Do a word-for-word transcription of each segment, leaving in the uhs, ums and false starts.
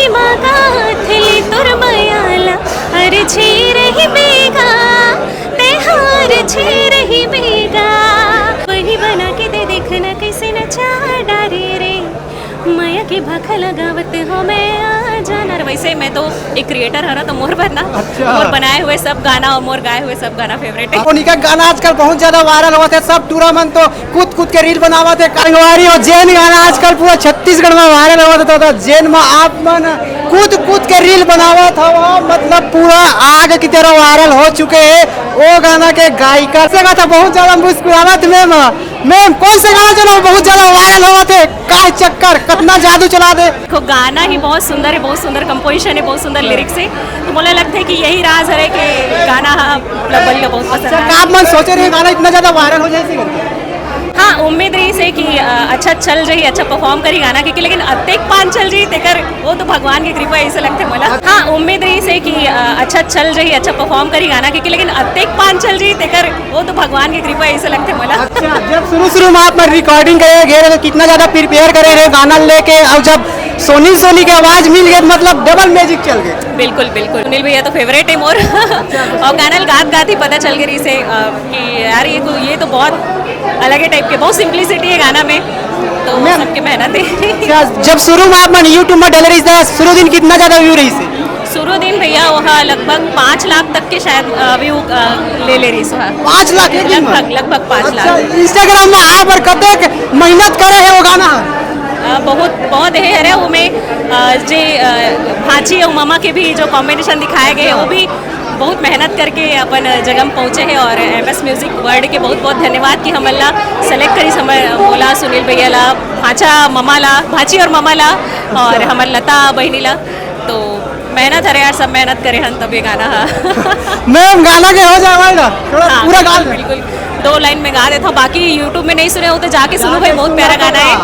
मांगा थली तोर मयाला, अरे छे रही बेगा, तेहार छे रही बेगा। वही बना के दे देखना कैसे नचा डारे रे, मया के भाखा लगावत हो मैं आ जाना। वैसे मैं तो एक क्रिएटर हरा, तो मोर बर ना, अच्छा। मोर बनाए हुए सब गाना और मोर गाए हुए सब गाना फेवरेट है। मोनिका गाना आजकल बहुत ज्यादा वायरल होवत है, सब टूरा मन तो कूद कूद के रील बनावत है। संगवारी हो, जेन गाना आजकल पूरा छत्तीसगढ़ में वायरल होवत है, तो जेन में आप मन कूद कूद के रील बनावत हव, मतलब पूरा आग की तरह वायरल हो चुके हैं। वो गाना के गायिका से कहा था बहुत ज्यादा मुस्कुरावत मैम। मैम, कौन से गाना जो ना बहुत ज्यादा वायरल होवत है, का चक्कर, कितना जादू चला दे। देखो, गाना ही बहुत सुंदर है, बहुत सुंदर कंपोजिशन है, बहुत सुंदर लिरिक्स है। तो मोला लगता है कि यही राज है कि गाना हा, मतलब बन के बहुत पसंद अच्छा, आया। का आप मन सोचे रहे गाना इतना ज्यादा वायरल हो जाए इसी करके? हाँ, उम्मीद रही से कि अ, अच्छा चल रही, अच्छा परफॉर्म करी गाना के, लेकिन अतेक पान चल रही तेकर वो तो भगवान की कृपा ऐसे लगते मोला। हाँ, उम्मीद रही से कि अ, अच्छा चल रही, अच्छा परफॉर्म करी गाना के, लेकिन अतेक पान चल रही तेकर वो तो भगवान की कृपा ऐसे लगते मोला। अच्छा, जब शुरू शुरू में आप रिकॉर्डिंग करे गए रहे तो कितना ज्यादा प्रिपेयर करे रहे गाना लेके, और जब सोनी सोनी के आवाज मिल गई तो मतलब डबल मैजिक चल गए। बिल्कुल बिल्कुल, सुनील भैया तो फेवरेट है मोर। और गाना गात गात ही पता चल गई रही से अ, कि यार ये को ये तो बहुत अलग ही टाइप के, बहुत सिंप्लिसिटी है गाना में, तो मैम। सबके मेहनत है। अच्छा, जब शुरू में आप मन यूट्यूब में डाले रही था, शुरू दिन कितना ज्यादा व्यू रही से? शुरू दिन भैया वहाँ लगभग पाँच लाख तक के शायद व्यू ले ले रही सो। पाँच लाख एक दिन में? लगभग लगभग पाँच लाख। अच्छा, इंस्टाग्राम में आप और कतक मेहनत करे है वो गाना? अ, बहुत बहुत है रे वो में अ, जे अ, भांची और मामा के भी जो कॉम्बिनेशन दिखाए गए हैं वो भी बहुत मेहनत करके अपन जगह में पहुँचे हैं। और एम एस म्यूजिक वर्ल्ड के बहुत बहुत धन्यवाद कि हमन ला सेलेक्ट करी समय बोला सुनील भैया ला, भांचा ममा ला, भांची और ममा ला, और हमर लता बहिनी ला। तो मेहनत हरे यार, सब मेहनत करे हन तब ये गाना हा। मैम, गाना के हो जाए भाई ना, थोड़ा हाँ, पूरा गा बिल्कुल, दे। बिल्कुल। दो लाइन में गा देता हूँ, बाकी यूट्यूब में नहीं सुने हो तो जाके सुनो भाई, बहुत प्यारा गाना है।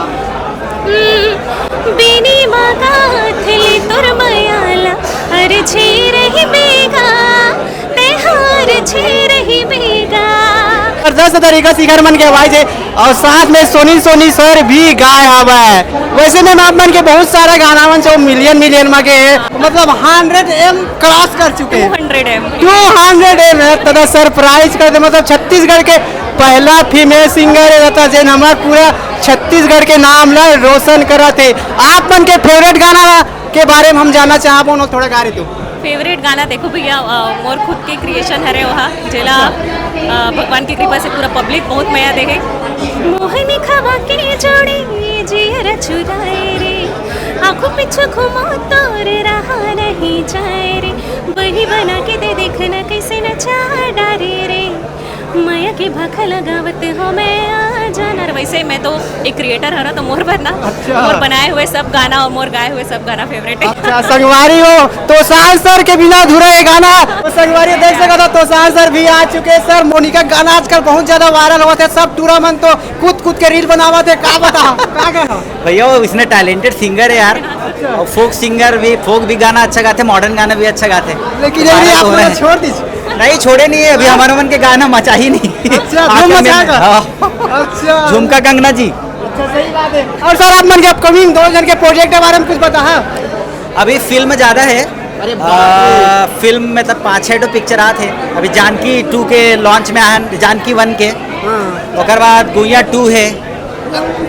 हम्म, बेनी मांगा थली तोर मयाला, अरे छे रही बेगा, तेहार छे रही बेगा। जबरदस्त तरीका से शिखर मन के आवाज है और साथ में सोनी सोनी सर भी गाए हवय। वैसे में आप मन के बहुत सारा गाना मन जो मिलियन मिलियन में गए हैं, मतलब हंड्रेड एम क्रॉस कर चुके हैं। Two hundred M. Two hundred M है, तो सरप्राइज कर दे, मतलब छत्तीसगढ़ के पहला फीमेल सिंगर है, रहता जेन हमार पूरा छत्तीसगढ़ के नाम ला रोशन करत है। आप मन के फेवरेट गाना के बारे में हम जानना चाहबो न, थोड़ा गा रहे तो। फेवरेट गाना देखो भैया, अ, मोर खुद के क्रिएशन हरे ओहा, जेला अ, भगवान की कृपा से पूरा पब्लिक बहुत मया दे है। मोहनी खवा के जोड़ी जियर चुराए रे, आंखों पीछे घुमा तोर रहा नहीं जाए रे, वही बना के दे देखना कैसे नचा डारे रे, मया के भाखा लगावत हो मैं आ जाना। वैसे मैं तो एक क्रिएटर हरा, तो मोर बर ना, अच्छा। मोर बनाए हुए सब गाना और मोर गाए हुए सब गाना फेवरेट है। अच्छा, संगवारी हो, तोसान सर के बिना अधूरा ये गाना। तो संगवारी देख सकत हो, तोसान सर भी आ चुके हैं। सर, मोनिका गाना आजकल बहुत ज्यादा वायरल होवत है, सब टूरा मन तो कूद कूद के रील बनावत है, का बता, का गाना? भैया, वो इसने टैलेंटेड सिंगर है यार, और फोक सिंगर भी, फोक भी गाना अच्छा गाते, मॉडर्न गाना भी अच्छा गाते। लेकिन ये गाना भी आप तो लोग है। छोड़ दीजिए। नहीं, छोड़े नहीं है, अभी हमारे मन के गाना मचा ही नहीं। अच्छा, धूम आखिर में, मचाएगा। हाँ। अच्छा। झुमका कंगना जी। अच्छा, सही बात है। और सर, आप मन के अपकमिंग दो जन के प्रोजेक्ट के बारे में कुछ बता। हाँ। अभी फिल्म ज्यादा है। अरे बाप रे। आ, फिल्म मतलब पाँच छः तो पिक्चर आत है। अभी जानकी टू के लॉन्च में आया है, जानकी वन के। हाँ। ओकर बाद गुइया टू है।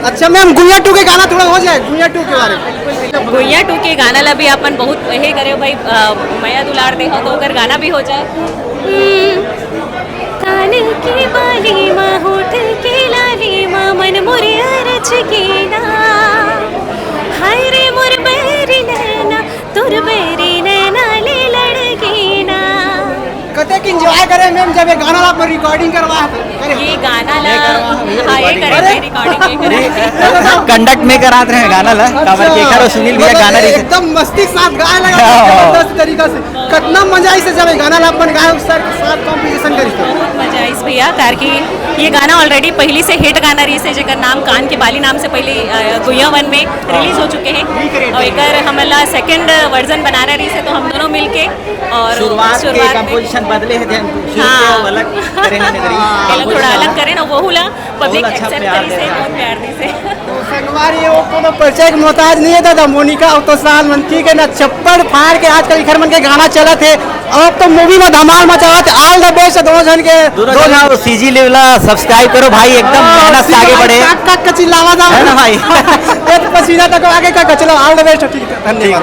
अच्छा मैम, गुइया टू के गाना थोड़ा हो जाए, गुइया टू के बारे में। गुइया टू के गाना ला भी अपन बहुत हे करे भाई, अ, मया दुलार दे हो तो ओकर गाना भी हो जाए। हम्म, कान के बाली मा, होठ के लाली मा, मन मोरे अरच के ना। हाय रे मोर बैरी नैना, तोर बैरी नैना ले लड़ के ना। कतेक एंजॉय करे मैम जब ये गाना ला पर रिकॉर्डिंग करवा करे? ये गाना ला, हाँ, ये करे, अरे। रिकॉर्डिंग ये करे। कंडक्ट में करात रहे गाना ला, अच्छा। काबर के एकर और सुनील भैया मतलब गाना रही। एकदम मस्ती के साथ गाए लगा, हाँ। जबरदस्त तरीका से। कितना मजा आई से जब ये गाना ला अपन गाए उस सर के साथ कॉम्पोजिशन करी तो? बहुत मजा आई भैया, कार की ये गाना ऑलरेडी पहली से हिट गाना रही से, जेकर नाम कान के बाली नाम से पहले, अ, गुइया वन में रिलीज हो चुके हैं। और एकर हमला सेकंड वर्जन बनाना रही से, तो हम दोनों मिलके और शुरुआत के शुरुआत में कंपोजिशन बदले हैं, ध्यान शुरू हाँ। के अलग करे हैं, नगरी। हाँ। कंपोजिशन थोड़ा अलग करे ना, वहू ला पब्लिक बहुत अच्छा एक्सेप्ट प्यार करिस हे, देता है। बहुत प्यार दिस हे। संगवारी, वो कोनो परिचय के मोहताज नहीं है दादा। मोनिका अउ तोसान मन, ठीक है ना, चप्पड़ फाड़ के आजकल इखर मन के गाना चलत हे। अब तो मूवी में धमाल मचावत हे। ऑल द बेस्ट दोनों झन के। दोनों झन सीजी लिव ला सब्सक्राइब करो भाई, एकदम मेहनत से आगे बढ़े। काट काट के चिल्लावा जाओ। है ना भाई? ये तो पसीना तक आगे का, चलो, ऑल द बेस्ट, ठीक है, धन्यवाद।